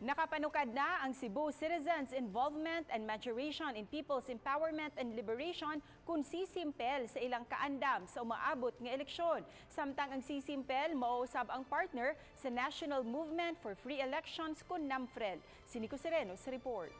Nakapanukad na ang Cebu Citizens Involvement and Maturation in People's Empowerment and Liberation kun CICIMPEL sa ilang kaandam sa umaabot nga eleksyon. Samtang ang CICIMPEL mao usab ang partner sa National Movement for Free Elections kun NAMFREL. Si Nico Sereno sa report.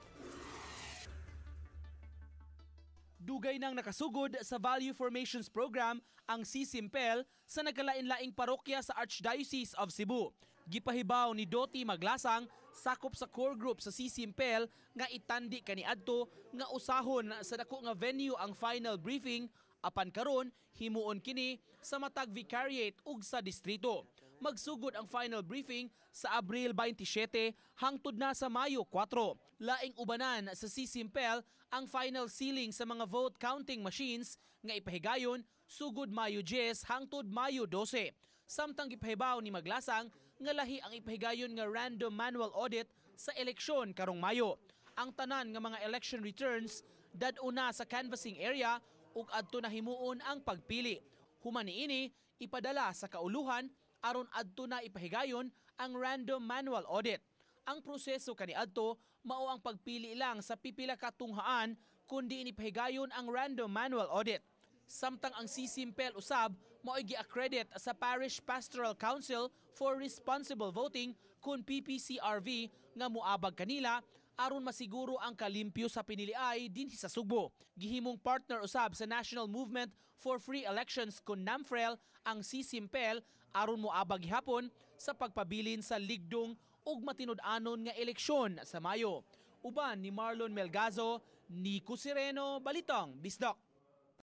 Dugay nang nakasugod sa Value Formations Program ang CICIMPEL sa nagkalain-laing parokya sa Archdiocese of Cebu. Gipahibaw ni Doti Maglasang, sakop sa core group sa CICIMPEL, nga itandi kaniadto nga usahon sa dako nga venue ang final briefing, apan karon himuon kini sa matag vicariate ug sa distrito. Magsugod ang final briefing sa Abril 27 hangtod na sa Mayo 4. Laing ubanan sa CICIMPEL ang final sealing sa mga vote counting machines nga ipahigayon sugod Mayo 10 hangtod Mayo 12. Samtang gipahibaw ni Maglasang nga lahi ang ipahigayon nga random manual audit sa eleksyon karong Mayo. Ang tanan nga mga election returns dad-on na sa canvassing area ug adto na himuon ang pagpili. Human niini, ipadala sa kauluhan aron adto na ipahigayon ang random manual audit. Ang proseso kaniadto mao ang pagpili lang sa pipila ka tunghaan kundi inipahigayon ang random manual audit. Samtang ang CICIMPEL usab mao'y gi-accredit sa Parish Pastoral Council for Responsible Voting kun PPCRV nga muabag kanila aron masiguro ang kalimpyo sa piniliay dinhi sa Sugbo. Gihimong partner usab sa National Movement for Free Elections kun NAMFREL ang CICIMPEL aron moabag gihapon sa pagpabilin sa ligdong ug matinud-anon nga eleksyon sa Mayo. Uban ni Marlon Melgazo, Nico Sereno, Balitang Bisdak.